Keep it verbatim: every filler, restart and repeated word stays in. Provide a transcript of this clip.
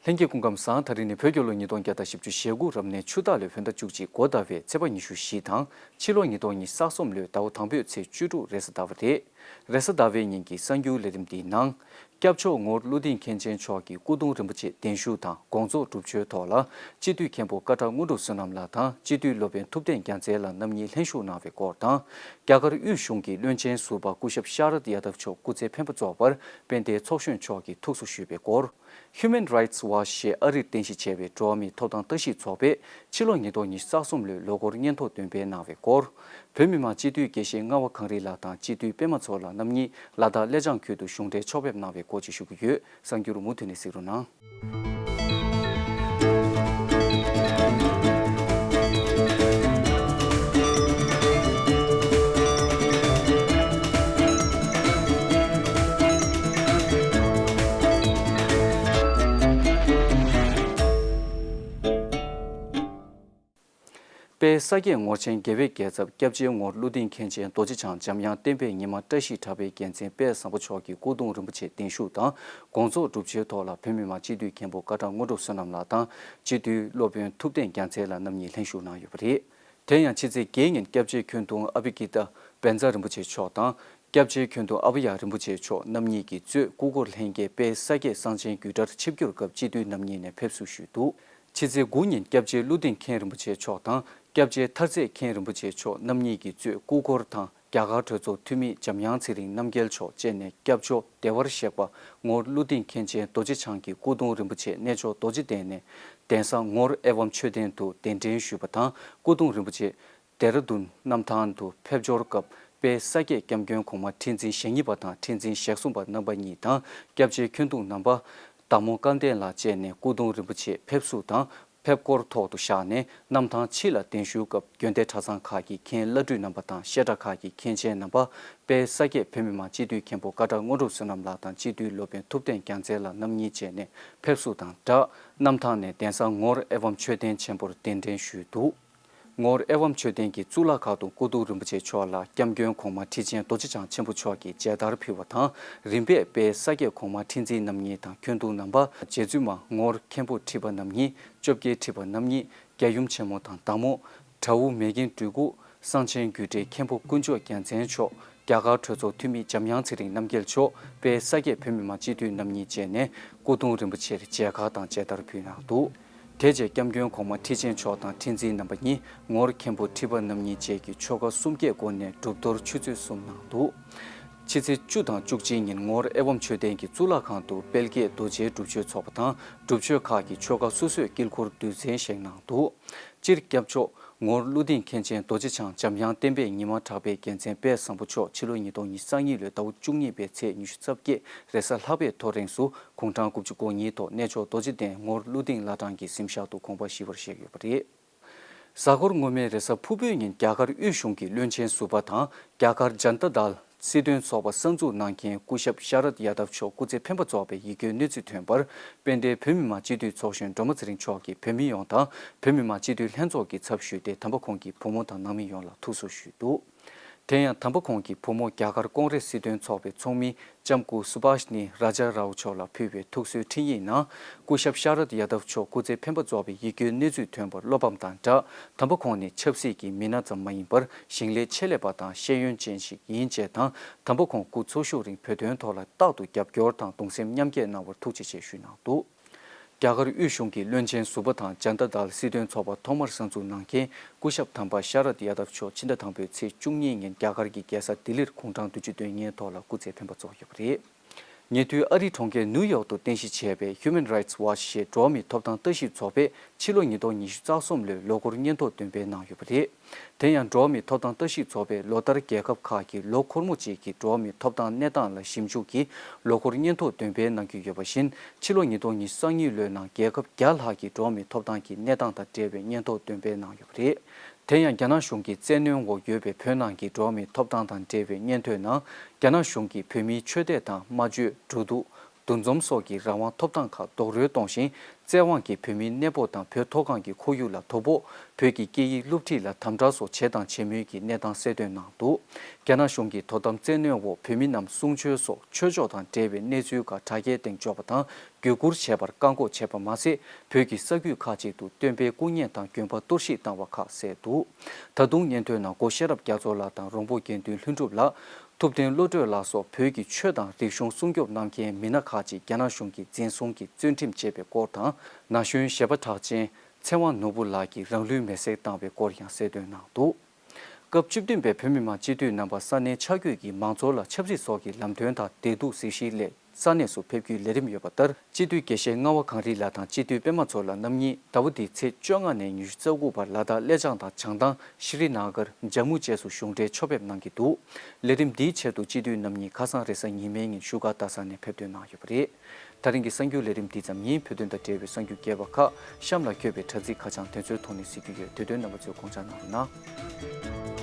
ལྷན་རྒྱས་སྐུ་ཁམས་བཟང་། ད་རིང་ནི་བོད་རྒྱལ་ལོ་ཉིས་སྟོང་བརྒྱ་དང་བཞི་བཅུ་ཞེ་དགུ་རབ་གནས་ཆུ་སྟག་ལོའི་བོད་ཟླ་བཅུ་གཅིག་འགོ་ཟླ་བའི་ཚེས་པ་ཉི་ཤུ་བཞི་དང་། ཕྱི་ལོ་ཉིས་སྟོང་ཉི་ཤུ་རྩ་གསུམ་ལོའི་ཟླ་བ་དང་པོའི་ཚེས་བཅུ་དྲུག་རེས་གཟའ་ཟླ་བ་རེད། རེས་གཟའ་ཟླ་བའི་ཉིན་གྱི་གསར་འགྱུར་ལས་རིམ་འདིའི་ནང་། སྐྱབས་མཆོག་ངོར་ཀླུ་ལྡིང་མཁན་ཆེན་མཆོག་གི་སྐུ་གདུང་རིན་པོ་ཆེ་གདན་བཞུགས་དང་དགོངས་རྫོགས་སྒྲུབ་མཆོད་ཐོག་ལ། སྤྱི་འཐུས་མཁན་པོ་ཀ་ཁྲག་དངོས་གྲུབ་བསོད་ནམས་ལགས་དང་སྤྱི་འཐུས་སློབ་དཔོན་ཐུབ་བསྟན་རྒྱལ་མཚན་ལགས་རྣམ་གཉིས་ལྷན་ཞུགས་གནང་བའི་སྐོར་དང་། རྒྱ་གར་དབུས་གཞུང་གི་བློན་ཆེན་ཟུར་པ་སྐུ་ཞབས་ཤ་རད་ཡ་དབ་མཆོག་སྐུ་ཚེ་ཕན་པ་རྫོགས་པར་དཔལ་ལྡན་ཚོགས་གཞོན་མཆོག་གིས་ཐུགས་གསོ་ཞུས་པའི་སྐོར། Human Rights Watch ཞེས་ཨ་རིར་རྟེན་གཞི་བྱས་པའི་འགྲོ་བ་མིའི་ཐོབ་ཐང་ལྟ་ཞིབ་ཚོགས་པས་ཕྱི་ལོ་ཉིས་སྟོང་ཉི་ཤུ་རྩ་གསུམ་ལོའི་ལོ་འཁོར་སྙན་ཐོ་འདོན་སྤེལ་གནང་བའི་སྐོར། བོད་མི་མང་སྤྱི་འཐུས་དགེ་བཤེས་རྔ་བ་གངས་རི་ལགས་དང་སྤྱི་འཐུས་པད་མ་མཚོ་ལགས་རྣམ་གཉིས་ལ་དྭགས་ཀླད་ཆང་ཁུལ་དུ་གཞུང་འབྲེལ་ཕྱོགས་ཕེབས་གནང་བའི་སྐོར་བཅས་ཞུ་གི་ཡོད། གསར་འགྱུར་མུ་མཐུད་ནས་གཟིགས་རོགས་གནང་། དཔལ་ས་སྐྱའི་ངོར་ཆེན་དགེ་བའི་རྒྱལ་ཚབ་སྐྱབས་རྗེ་ངོར་ཀླུ་ལྡིང་མཁན་ཆེན་རྡོ་རྗེ་འཆང་འཇམ་དབྱངས་བསྟན་པའི་ཉི་མ་བཀྲ་ཤིས་གྲགས་པའི་རྒྱལ་མཚན་དཔལ་བཟང་པོ་མཆོག་གི་སྐུ་གདུང་རིན་པོ་ཆེ་གདན་བཞུགས་དང་དགོངས་རྫོགས་སྒྲུབ་མཆོད་ཐོག་ལ་བོད་མི་མང་སྤྱི་འཐུས་མཁན་པོ་ཀ་ཁྲག་དངོས་གྲུབ་བསོད་ནམས་ལགས་དང་སྤྱི་འཐུས་སློབ་དཔོན་ཐུབ་བསྟན་རྒྱལ་མཚན་ལགས་རྣམ་གཉིས་ལྷན་ཞུགས་གནང་ཡོད་པ་རེད། དེ་ཡང་ཕྱི་ཚེས་བརྒྱད་ཉིན་སྐྱབས་རྗེ་ཁྱོན་བརྡུང་ཨ་བྷི་ཀི་ཏ་བཛྲ་རིན་པོ་ཆེ་མཆོག་དང་། སྐྱབས་རྗེ་ཁྱོན་བརྡུང་ཨ་བྷ་ཡ་རིན་པོ་ཆེ་མཆོག་རྣམ་གཉིས་ཀྱིས་གཙོས་སྐུ་འཁོར་ལྷན་རྒྱས་དཔལ་ས་སྐྱའི་གསང་ཆེན་རྒྱུད་གྲྭར་ཆིབས་བསྒྱུར་སྐབས་སྤྱི་འཐུས་རྣམ་གཉིས་ནས་ཕེབས་བསུ་ཞུས་འདུག་ཕྱི་ཚེས་དགུ་ཉིན་སྐྱབས་རྗེ་ཀླུ་ལྡིང་མཁན་རིན་པོ་ཆེ་མཆོག་དང་སྐྱབས་རྗེ་མཐར་རྩེ་མཁན་རིན་པོ་ཆེ་མཆོག་རྣམ་གཉིས་ཀྱིས་གཙོས་སྐུ་འཁོར་དང་རྒྱ་གར་གྲོས་ཚོགས་འཐུས་མི་འཇམ་དབྱངས་ཚེ་རིང་རྣམ་རྒྱལ་མཆོག་བཅས་ནས་སྐྱབས་མཆོག་བདེ་བར་གཤེགས་པ་ངོར་ཀླུ་ལྡིང་མཁན་ཆེན་རྡོ་རྗེ་འཆང་གི་སྐུ་གདུང་རིན་པོ་ཆེ་གནས་མཆོག་རྡོ་རྗེ་གདན་ནས་གདན་ས་ངོར་ཨེ་ཝཾ་མཆོད་རྟེན་དུ་གདན་འདྲེན་ཞུས་པ་དང་སྐུ་གདུང་རིན་པོ་ཆེ་ལྡེ་ར་ལྡུན་གནམ་ཐང་དུ་ཕེབས་འབྱོར་སྐབས་དཔལ་ས་སྐྱའི་སྐྱབས་མགོན་གོང་མ་ཁྲི་འཛིན་ཞེ་གཉིས་པ་དང་ཁྲི་འཛིན་ཞེ་གསུམ་པ་རྣམ་པ་གཉིས་དང་སྐྱབས་རྗེ་ཁྱོན་བརྡུང་རྣམ་པ་བདག་མོ་སྐལ་ལྡན་ལགས་བཅས་ནས་སྐུ་གདུང་རིན་པོ་ཆེ་ཕེབས་བསུ་དང་ཕེབས་སྐོར་ཐོག་ཏུ་བཞག་ནས་གནམ་ཐང་ཕྱི་ལ་གདན་ཞུའི་སྐབས་དགོན་སྡེ་གྲྭ་ཚང་ཁག་གི་མཁན་བླ་སྤྲུལ་རྣམ་པ་དང་བཤད་གྲྭ་ཁག་གི་མཁན་ཆེན་རྣམ་པ་དཔལ་ས་སྐྱའི་བོད་མི་མང་སྤྱི་འཐུས་མཁན་པོ་ཀ་ཁྲག་དངོས་གྲུབ་བསོད་ནམས་ལགས་དང་སྤྱི་འཐུས་སློབ་དཔོན་ཐུབ་བསྟན་རྒྱལ་མཚན་ལགས་རྣམ་གཉིས་བཅས་ནས་ཕེབས་བསུ་དང་སྦྲགས་གནམ་ཐང་ནས་གདན་ས་ངོར་ཨེ་ཝཾ་མཆོད་རྟེན་ཆེན་པོར་གདན་འདྲེན་ཞུས་འདུག་ངོར་ཨེ་ཝཾ་མཆོད་རྟེན་གྱི་གཙུག་ལག་ཁང་དུ་སྐུ་གདུང་རིན་པོ་ཆེ་མཆོག་ལ་སྐྱབས་མགོན་གོང་མ་ཁྲི་ཆེན་རྡོ་རྗེ་འཆང་ཆེན་པོ་མཆོག་གིས་མཇལ་དར་ཕུལ་བ་དང་རིམ་པས་དཔལ་ས་སྐྱའི་གོང་མ་ཁྲི་འཛིན་རྣམ་གཉིས་དང་ཁྱོན་བརྡུང་རྣམ་པ་རྗེ་བཙུན་མ་ངོར་མཁན་པོ་ཁྲི་པ་རྣམ་གཉིས་བཅོ་བརྒྱད་ཁྲི་པ་རྣམ་གཉིས་རྒྱལ་ཡུམ་ཆེན་མོ་དང་བདག་མོ་དགྲ་བོ་མེས་རྒྱལ་སྤྲུལ་སྐུ་གསང་ཆེན་རྒྱུད་གྲྭའི་མཁན་པོ་དཀོན་མཆོག་རྒྱལ་མཚན་མཆོག་རྒྱ་གར་གྲོས་ཚོགས་འཐུས་མི་འཇམ་དབྱངས་ཚེ་རིང་རྣམ་རྒྱལ་མཆོག་དཔལ་ས་སྐྱའི་བོད་མི་མང་སྤྱི་འཐུས་རྣམ་གཉིས་བཅས་ནས་སྐུ་གདུང་རིན་པོ་ཆེར་མཇལ་ཁ་དང་མཇལ་དར་ཕུལ་གནང་འདུག་དེ་རྗེས་སྐྱབས་མགོན་གོང་མ་ཁྲི་ཆེན་མཆོག་དང་ཁྲི་འཛིན་རྣམ་པ་གཉིས་ངོར་མཁན་པོ་ཁྲི་པ་རྣམ་གཉིས་བཅས་ཀྱིས་ཆོ་ག་གསུམ་ཀའི་སྒོ་ནས་སྒྲུབ་གཏོར་ཆུ་ཚོད་གསུམ་གནང་འདུག་ཕྱི་ཚེས་བཅུ་དང་བཅུ་གཅིག་ཉིན་ངོར་ཨེ་ཝཾ་མཆོད་རྟེན་གྱི་གཙུག་ལག་ཁང་དུ་དཔལ་དགྱེས་རྡོ་རྗེའི་སྒྲུབ་མཆོད་ཚོགས་པ་དང་སྒྲུབ་མཆོད་ཁག་གི་ཆོ་ག་སོ་སོས་དཀྱིལ་འཁོར་དུས་མཚན་བཞེངས་གནང་འདུག་སྤྱིར་སྐྱབས་མཆོག་ངོར་ཀླུ་ལྡིང་མཁན་ཆེན་རྡོ་རྗེ་འཆང་འཇམ་དབྱངས་བསྟན་པའི་ཉི་མ་གྲགས་པའི་རྒྱལ་མཚན་དཔལ་བཟང་པོ་མཆོག་ཕྱི་ལོ་ཉིས་སྟོང་ཉི་ཤུ་རྩ་གཉིས་ལོའི་ཟླ་བ་བཅུ་གཉིས་པའི་ཚེས་ཉི་ཤུ་རྩ་བརྒྱད་རེས་གཟའ་ལྷག་པའི་ཐོ་རེངས་སུ་དགུང་གྲངས་དགུ་བཅུ་གོ་གཉིས་ཐོག་གནས་མཆོག་རྡོ་རྗེ་གདན་ངོར་ཀླུ་ལྡིང་བླ་བྲང་གི་གཟིམ་ཤག་ཏུ་དགོངས་པ་ཞི་བར་གཤེགས་ཡོད་པ་རེད། གཟའ་འཁོར་སྔོན་མའི་རེས་གཟའ་ཕུར་བུའི་ཉིན་རྒྱ་གར་དབུས་གཞུང་གི་བློན་ཆེན་ཟུར་པ་དང་རྒྱ་གར་ཇན་ཏ་དལ་སྲིད་དོན་ཚོགས་པ་གསར་འཛུགས་གནང་མཁན་སྐུ་ཞབས་ཤ་རད་ཡ་དབ་མཆོག་སྐུ་ཚེ་འཕེན་པ་རྫོགས་པའི་ཡིད་སྐྱོའི་གནས་ཚུལ་ཐོན་པར་དཔལ་ལྡན་བོད་མི་མང་སྤྱི་འཐུས་ཚོགས་གཞོན་སྒྲོལ་མ་ཚེ་རིང་མཆོག་གིས་བོད་མི་ཡོངས་དང་བོད་མི་མང་སྤྱི་འཐུས་ལྷན་ཚོགས་ཀྱི་ཚབ་ཞུས་ཏེ་དམ་པ་ཁོང་གི་བུ་མོ་དང་ནང་མི་ཡོངས་ལ་ཐུགས་གསོ་ཞུས་འདུག་དེ་ཡང་དམ་པ་ཁོང་གི་བུ་མོ་རྒྱ་གར་ཀོང་རེས་སྲིད་དོན་ཚོགས་པའི་ཚོགས་མི་ལྕམ་སྐུ་སུ་བྷ་ཤ་ནི་ར་ཇ་རའོ་མཆོག་ལ་ཕུལ་བའི་ཐུགས་གསོའི་འཕྲིན་ཡིག་ནང་སྐུ་ཞབས་ཤ་རད་ཡ་དབ་མཆོག་སྐུ་ཚེ་འཕེན་པ་རྫོགས་པའི་ཡིད་སྐྱོའི་གནས་ཚུལ་ཐོན་པར་བློ་ཕམ་དང་སྦྲགས་དམ་པ་ཁོང་ནི་ཆབ་སྲིད་ཀྱི་མི་སྣ་ཙམ་མ་ཡིན་པར་ཞིང་ལས་ཆེད་ལས་པ་དང་ཤེས་ཡོན་ཅན་ཞིག་ཡིན་ཅེས་དང་དམ་པ་ཁོང་སྐུ་འཚོ་བཞུགས་རིང་བོད་དོན་ཐོག་ལ་རྟག་ཏུ་རྒྱབ་སྐྱོར་དང་གདུང་སེམས་མཉམ་སྐྱེད་གནང་བར་ཐུགས་རྗེ་ཆེ་ཞུས་གནང་འདུག་རྒྱ་གར་དབུས་གཞུང་གི་བློན་ཆེན་ཟུར་པ་དང་ཇན་ཏ་དལ་སྲིད་དོན་ཚོགས་པ་ཐོག་མར་གསར་འཛུགས་གནང་མཁན་སྐུ་ཞབས་དམ་པ་ཤ་རད་ཡ་དབ་མཆོག་ཕྱི་ཟླ་དང་པོའི་ཚེས་བཅུ་གཉིས་ཉིན་རྒྱ་གར་གྱི་རྒྱལ་ས་ལྡི་ལིར་དགུང་གྲངས་བདུན་ཅུ་དོན་ལྔའི་ཐོག་ལ་སྐུ་ཚེ་འཕེན་པ་རྫོགས་ཡོད་པ་རེད། ཉེ་དུས་ཨ་རིའི་གྲོང་ཁྱེར་ནིའུ་ཡོག་ཏུ་རྟེན་གཞི་བྱས་པའི་Human Rights Watch ཞེས་འགྲོ་བ་མིའི་ཐོབ་ཐང་ལྟ་ཞིབ་ཚོགས་པས་ཕྱི་ལོ་ཉིས་སྟོང་ཉི་ཤུ་རྩ་གསུམ་ལོའི་ལོ་འཁོར་སྙན་ཐོ་འདོན་སྤེལ་གནང་ཡོད་པ་རེད། དེ་ཡང་འགྲོ་བ་མིའི་ཐོབ་ཐང་ལྟ་ཞིབ་ཚོགས་པས་ལོ་ལྟར་རྒྱལ་ཁབ་ཁག་གི་ལོ་འཁོར་མོ་གཅིག་གི་འགྲོ་བ་མིའི་ཐོབ་ཐང་གནས་སྟངས་ལ་ཞིབ་འཇུག་གིས་ལོ་འཁོར་སྙན་ཐོ་འདོན་སྤེལ་གནང་གི་ཡོད་པ་བཞིན། ཕྱི་ལོ་ཉིས་སྟོང་ཉི་ཤུ་རྩ་གཉིས་ལོའི་ནང་རྒྱལ་ཁབ་བརྒྱ་ལྷག་གི་འགྲོ་བ་མིའི་ཐོབ་ཐང་གི་གནས་སྟངས་དང་འབྲེལ་བའི་སྙན་ཐོ་འདོན་སྤེལ་གནང་ཡོད་པ་རེད། དེ་ཡང་རྒྱ་ནག་གཞུང་གི་བཙན་གནོན་འོག་ཡོད་པའི་བོད་ནང་གི་འགྲོ་བ་མིའི་ཐོབ་ཐང་དང་འབྲེལ་བའི་སྙན་ཐོའི་ནང་། རྒྱ་ནག་གཞུང་གིས་བོད་མིའི་ཆོས་དད་དང་སྨྲ་བརྗོད། འགྲོ་འདུག་འདུ་འཛོམས་སོགས་ཀྱི་རང་དབང་ཐོབ་ཐང་ཁག་རྡོག་རོལ་གཏོང་ཞིང་། བཙན་དབང་གིས་བོད་མིའི་གནས་སྤོ་དང་བོད་མཐོ་སྒང་གི་ཁོར་ཡུག་ལ་དོ་ཕོག་བོད་ཀྱི་སྐད་ཡིག་སློབ་ཁྲིད་ལ་དམ་དྲག་སོགས་བྱས་དང་བྱེད་མུས་ཀྱི་གནས་སྟངས་གསལ་སྟོན་གནང་འདུག། རྒྱ་ནག་གཞུང་གི་དོ་དམ་བཙན་གནོན་འོག་བོད་མི་རྣམས་གསུང་ཆོས་སོགས་ཆོས་ཕྱོགས་དང་འབྲེལ་བའི་གནས་ཚུལ་ཁག་དྲ་རྒྱའི་སྟེང་འཇོག་པ་དང་བརྒྱུད་བསྐུར་བྱས་པར་བཀག་འགོག་བྱས་པ་མ་ཟད། བོད་ཀྱི་ས་ཁུལ་ཁག་ཅིག་ཏུ་སྟོན་པའི་སྐུ་བརྙན་དང་དགོན་པ་གཏོར་བཤིག་བཏང་བ་ཁག་གསལ་འདུག། ད་དུང་སྙན་ཐོའི་ནང་སྒོ་ཤེས་རབ་རྒྱ་མཚོ་ལགས་དང་རོང་པོ་དགེ་འདུན་ལྷུན་གྲུབ་ལགས། ཐུབ་བསྟན་བློ་གྲོས་ལགས་སོགས་བོད་ཀྱི་ཆོས་དང་རིག་གཞུང་སྲུང་སྐྱོབ་གནང་མཁན་མི་སྣ་ཁག་ཅིག་རྒྱ་ནག་གཞུང་གིས་འཛིན་བཟུང་གིས་བཙོན་ཁྲིམས་བཅད་པའི་སྐོར་དང་། ན་གཞོན་གཞས་པ་གྲགས་ཅན་ཚེ་དབང་ནོར་བུ་ལགས་ཀྱིས་རང་ལུས་མེར་སྲེག་བཏང་བའི་སྐོར་ཡང་གསལ་སྟོན་གནང་འདུག། སྐབས་བཅུ་བདུན་པའི་བོད་མི་མང་སྤྱི་འཐུས་རྣམ་པ་ས་གནས་ཆ་བགོས་ཀྱིས་མང་ཚོགས་ལ་ཆབ་སྲིད་སོགས་ཀྱི་ལམ་སྟོན་དང་བདེ་སྡུག་གཟིགས་ཞིབ་སླད་ས་གནས་སུ་ཕེབས་རྒྱུའི་ལས་རིམ་ཡོད་པ་ལྟར། སྤྱི་འཐུས་དགེ་བཤེས་རྔ་བ་གངས་རི་ལགས་དང་སྤྱི་འཐུས་པད་མ་མཚོ་ལགས་རྣམ་གཉིས་ཟླ་བ་འདིའི་ཚེས་བཅོ་ལྔ་ནས་ཉི་ཤུ་རྩ་དགུ་བར་ལ་དྭགས་སླེ་ལྕང་དང་བྱང་ཐང་ཤྲི་ནཱ་གར་ཇམ་མུ་བཅས་སུ་གཞུང་འབྲེལ་ཕྱོགས་ཕེབས་གནང་གི་འདུག། ལས་རིམ་འདིའི་ཆེད་དུ་སྤྱི་འཐུས་རྣམ་གཉིས་ཁ་སང་རེས་གཟའ་ཉི་མའི་ཉིན་བཞུགས་སྒར་རྡ་ས་ནས་ཕེབས་ཐོན་གནང་ཡོད་པ་རེད། ད་རིང་གི་གསར་འགྱུར་ལས་རིམ་འདི་ཙམ་ཡིན། བོད་དོན་དང་འབྲེལ་བའི་གསར་འགྱུར་རྒྱས་པ་ཁག་གཤམ་ལ་འཁོད་པའི་དྲ་ཚིགས་ཁ་བྱང་དེ་ཚོའི་ཐོག་ནས་གཟིགས་རྒྱུ་ཡོད། དེ་དོན་རྣམ་པ་ཚོས་དགོངས་འཇགས་གནང་རོགས་གནང་།